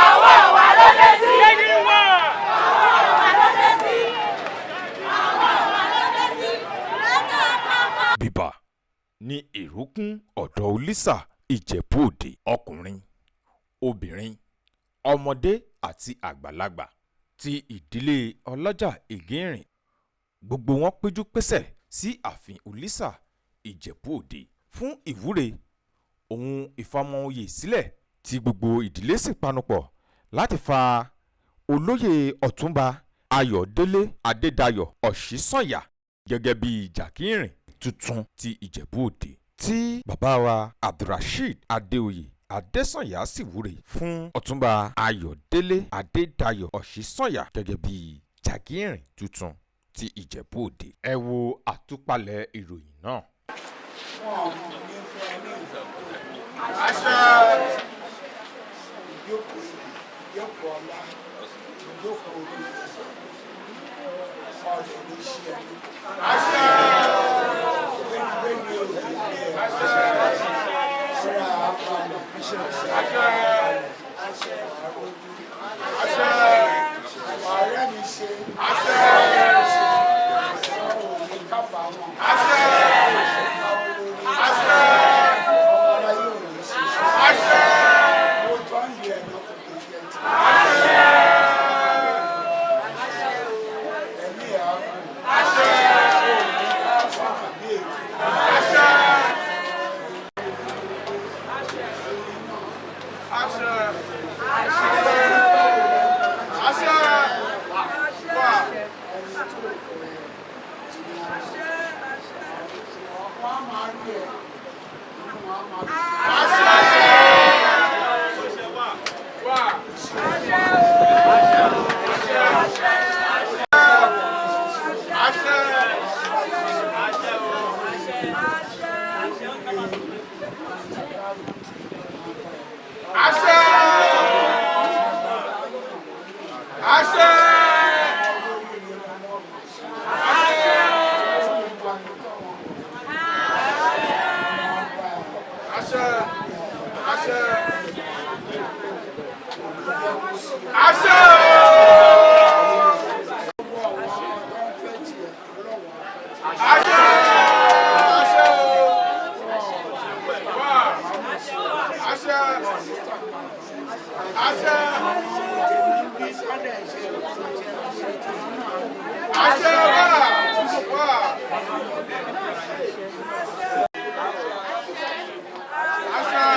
Ọwọ́ wa ló dé sí. Ọwọ́ wa ló dé sí. Ọwọ́ wa ló dé sí. Bíbà ní ìrókún ọ̀dọ̀ Olísà Ìjẹ̀bú Òde. Ọkùnrin, obìnrin, ọmọdé àti àgbàlagbà ti ìdílé Ọlọ́jà Ìgìnrìn, gbogbo wọn péjú pésẹ̀ sí ààfin Olísà Ìjẹ̀bú Òde fún ìwúre ohun ìfọmọoyè sílẹ̀, tí gbogbo ìdílé sì panupọ̀ láti fa olóyè Ọ̀túnba Ayọ̀délé Adédayọ̀ Ọ̀ṣísànyà gẹ́gẹ́ bí Jàkírìn tuntun ti Ìjẹ̀bú Òde, tí bàbá wa Abdulrasheed Adéoyè Adésànyà sì wúre fún Ọ̀túnba Ayọ̀délé Adédayọ̀ Ọ̀ṣísànyà gẹ́gẹ́ bí Jàkírìn tuntun ti Ìjẹ̀bú Òde. Ẹ wo àtúpalẹ̀ ìròyìn náà. Wọn ò ní fún ẹ ní ìjókòó, ìjókòó ọlá, ìjókòó orí ọ̀rẹ́ ní ṣe ẹni gbẹ́ni òní ní ẹ ṣíra àpamọ́ àròjù ọ̀rẹ́ mi ṣe ò ní kábàámọ̀ ọmọ yóò ní ṣe ó tọ́ ń di ẹ̀nà kò ní jẹ́ ti ẹ̀mí ẹ̀ á kù ó ní ká sọ̀rọ̀ bí èkó. Ẹni tó fẹ́ tí wọ́n á máa rí ẹ, inú wọn á máa dùn. Gbogbo àwọn tó ń fẹ́ tiẹ̀ lọ́wọ́ afẹ́ tiẹ̀. Tèmi bí sọ́dẹ̀ ṣe ṣe tèmi náà. Àṣẹ.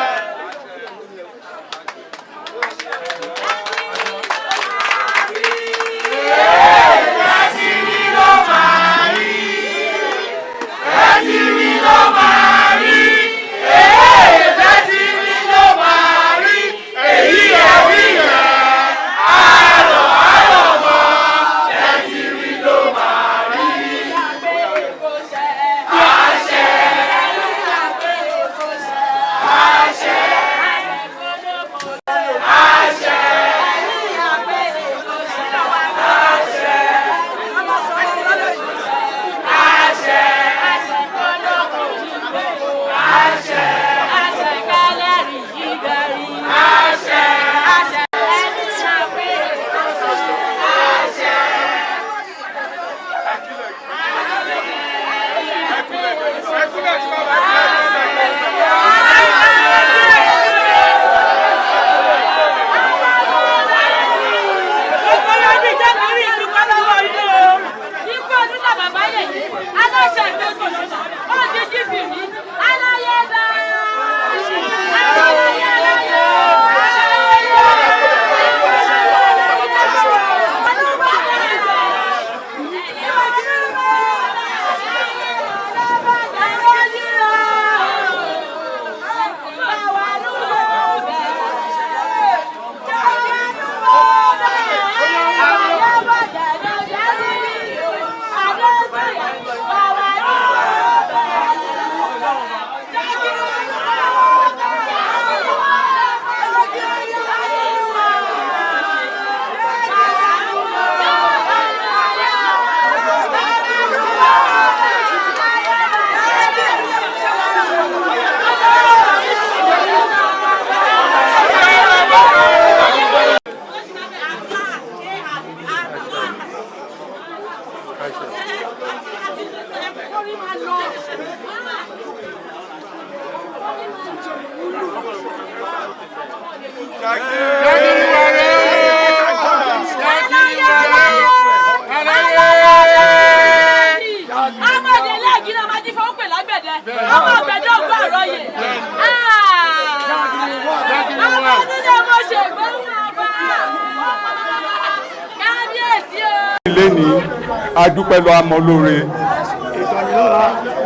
Adúpẹ́ lọ amọ̀ lóore.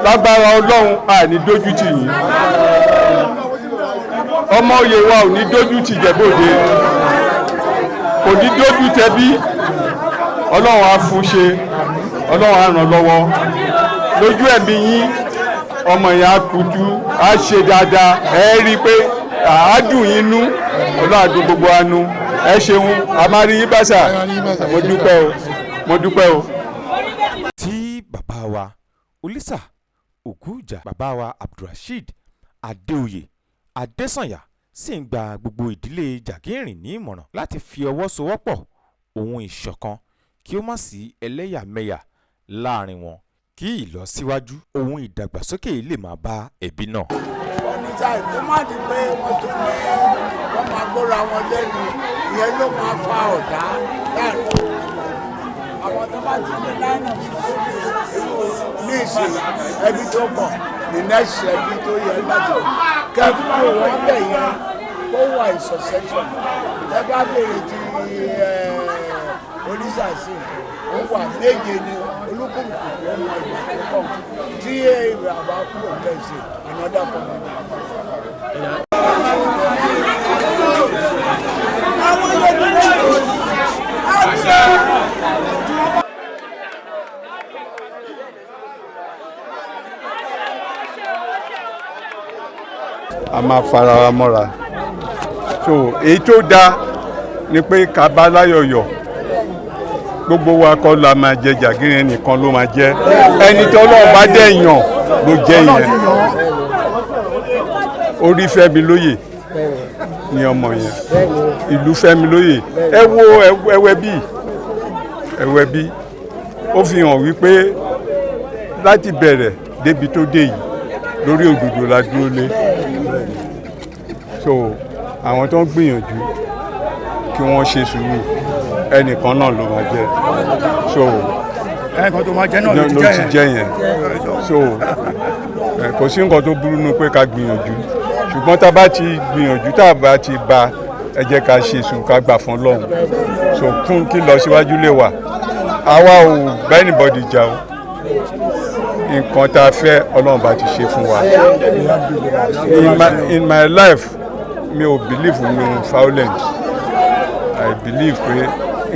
Lágbára Ọlọ́run, àní dójú tì yín. Ọmọ oyè wa ò ní dójú tì Ìjẹ̀bú-Òde, kò ní dójú tẹbí. Ọlọ́run á fún ṣe, Ọlọ́run á ràn lọ́wọ́. Lójú ẹ̀mí yín, ọmọ yẹn á kutu, á ṣe dáadáa. Ẹ rí i pé àádùn yín nú, Ọlọ́run á dùn gbogbo wa nú. Ẹ ṣeun, a máa rí yín báṣà. Mo dúpẹ́ o, mo dúpẹ́ o. Tí bàbá wa Olisa Ògúnjà, bàbá wa Abdulrasheed Adéoyè Adésànyà sì ń gba gbogbo ìdílé Jàgínrìn ní ìmọ̀ràn láti fi ọwọ́ sowọ́pọ̀ ohun ìṣọ̀kan, kí ó má sí ẹlẹ́yàmẹ̀yà láàrin wọn, kí ìlọsíwájú ohun ìdàgbàsókè lè máa bá ẹbí náà. Wọ́n ní táì kó má di pé wọ́n tún ní wọ́n máa gbóra wọn lẹ́nu. Ìyẹn ló máa fa ọ̀tá láàrin àwọn tó bá ti ní lánàá ní ìsìn. Ẹbí tó kàn ní next, ẹbí tó yẹ láti kẹ́kọ̀ọ́ wọ́n bẹ̀ yẹn kó wà in succession. Ẹ bá béèrè ti oníṣàṣì, ó wà méje ní olúkúlùkù ló mọ ìgbà tó kàn tí èrò àbá kúrò bẹ́ẹ̀ sí another community. A máa fara wa mọ́ra. So èyí tó dáa ni pé ká bá láyọ̀yọ̀. Gbogbo wa kọ́ la máa jẹ Jàgínrín, nìkan ló máa jẹ. Ẹni tí Ọlọ́run bá dẹ̀ yàn ló jẹ́ yẹn. Orí Fẹ́mi lóye ni ọmọ yẹn, ìlú Fẹ́mi lóye. Ẹ wo ẹwẹ bí ẹwẹ bí ó fi hàn wípé láti bẹ̀rẹ̀ débi tó dé yìí, lórí òdodo la dúró lé. So àwọn tó ń gbìyànjú, kí wọ́n ṣe sùúrù, ẹnìkan náà ló máa jẹ. So ẹnìkan tó máa jẹ náà ló ti ló jẹ ti yẹn. Jẹ yẹn. So kò sí nǹkan tó burú nu pé ká gbìyànjú, ṣùgbọ́n tá a bá ti gbìyànjú, tá a bá ti ba, ẹ jẹ́ ká ṣe sùúrù, ká gbà fún Ọlọ́run. So kún kí lọ síwájú lè wà. Àwa ò bá anybody jà o. Nǹkan tá a fẹ́, Ọlọ́run bá ti ṣe fún wa. In my life, mi ò believe in violence. I believe pé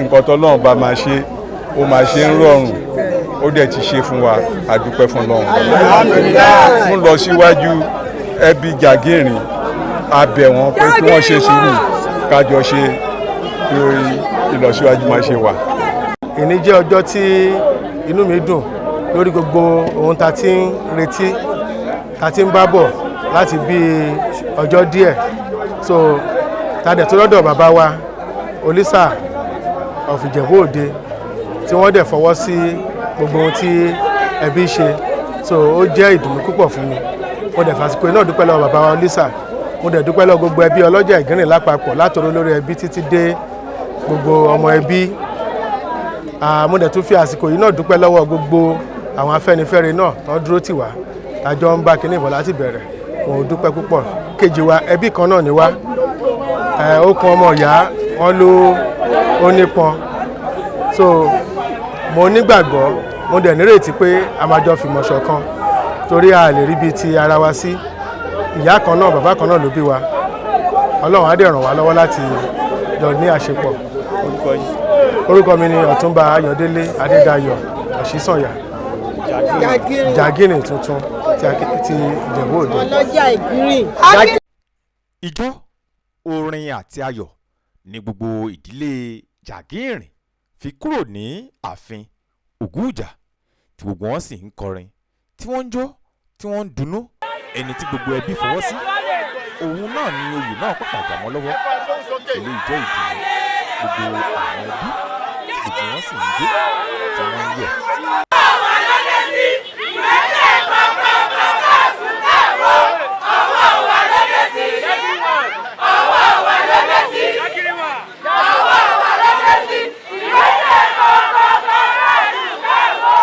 nǹkan tó Ọlọ́run bá máa ṣe, ó máa ṣe ń rọrùn. Ó dẹ̀ ti ṣe fún wa, a dúpẹ́ fún Ọlọ́run. Fún lọ síwájú ẹbí Jàgínrín, a bẹ̀ wọ́n pé kí wọ́n ṣe sùúrù, kájọ ṣe kí ìlọsíwájú máa ṣe wà. Èní jẹ́ ọjọ́ tí inú mi dùn lórí gbogbo ohun tá a ti ń retí, tá a ti ń bá bọ̀ láti bí ọjọ́ díẹ̀. So tá a dẹ̀ tó lọ́dọ̀ bàbá wa Olisa of Ìjẹ̀bú Òde, tí wọ́n dẹ̀ fọwọ́ sí gbogbo ohun tí ẹbí ṣe. So ó jẹ́ ìdùnnú púpọ̀ fún mi. Mo dẹ̀ fàsìkò náà dúpẹ́ lọ́wọ́ bàbá wa Olisa. Mo dẹ̀ dúpẹ́ lọ́wọ́ gbogbo ẹbí ọlọ́jà Ìgínrìn lápapọ̀, látòrí lórí ẹbí títí dé gbogbo ọmọ ẹbí. Mo dẹ̀ tún fi àsìkò yìí náà dúpẹ́ lọ́wọ́ gbogbo àwọn Afẹ́nifẹ́re náà tó ń dúró tì wá, tàjọ ń bá kinní ìbọ̀ láti bẹ̀rẹ̀. Mo dúpẹ́ púpọ̀. Kejì wa, ẹbí kan náà ni wá. Ó kan ọmọ ìyá wọn ló ó nípọn. So mo nígbàgbọ́, mo dẹ̀ nírètí pé a máa jọ fìmọ̀ ṣọ̀kan, torí a lè rí bíi ti ara wa sí. Ìyá kan náà, bàbá kan náà ló bí wa. Ọlọ́run á dẹ̀ ràn wá lọ́wọ́ láti jọ ní àṣepọ̀. Orúkọ mi ni Ọ̀túnba Ayọ̀délé Adédayọ̀ Ọ̀ṣísànyà, Jàgínrín tuntun ti Ìjẹ̀bú Òde. Ọlọ́jà Ìgírìn. Ijó, orin àti ayọ̀ ní gbogbo ìdílé Jàgínrín fi kúrò ní ààfin Ògúnjà, tí gbogbo wọn sì ń kọrin, tí wọ́n ń jó, tí wọ́n ń dunnú. Ẹni tí gbogbo ẹbí fọwọ́ sí, òun náà ni oyè náà pàpà jà mọ́ lọ́wọ́. Eléyìí jẹ́ ìdùnnú gbogbo àwọn ẹbí, tí gbogbo wọn sì ń jó, tí wọ́n ń yọ̀. Ọwọ́ ló dé sí. Ìrẹ́lẹ̀ kọ̀ọ̀kan kọ̀ọ̀kan sùn káwọ́. Ọwọ́ wa ló dé sí. Ọwọ́ wa ló dé sí. Ọwọ́ wa ló dé sí. Ìrẹ́lẹ̀ kọ̀ọ̀kan kọ̀ọ̀kan sùn káwọ́.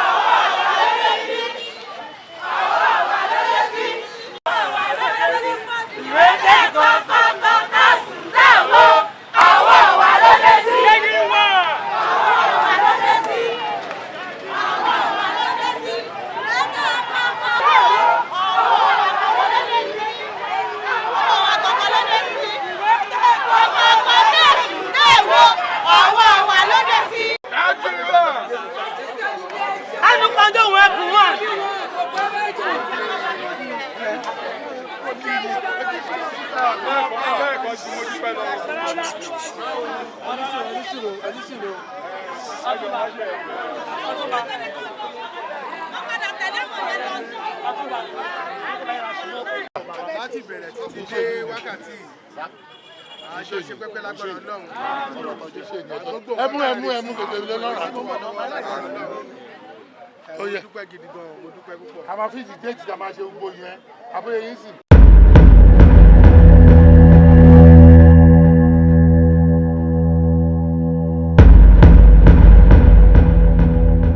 Ọwọ́ wa ló dé sí. Ọwọ́ wa ló dé sí. Ọwọ́ wa ló dé sí. Ìrẹ́lẹ̀ kọ̀ọ̀kan kọ̀ọ̀kan sùn káwọ́. Ọwọ́ wa ló dé sí. Ọwọ́ wa ló dé sí. Lẹ́ẹ̀kan sí, mo dúpẹ́ lọ́wọ́. Láti bẹ̀rẹ̀ títí dé wákàtí yìí, àjọṣe pẹ́pẹ́ lágbára Ọlọ́run. Gbogbo Ẹmú ẹmú ẹmú tètè lé lọ́rùn. Àti wà lọ́wọ́ lágbára Ọlọ́run. Ó Mo yẹ. dúpẹ́ gidi gan, mo dúpẹ́ púpọ̀. A máa fi ìdí déètì tá a máa ṣe gbogbo yẹn, àbúrò yín sì.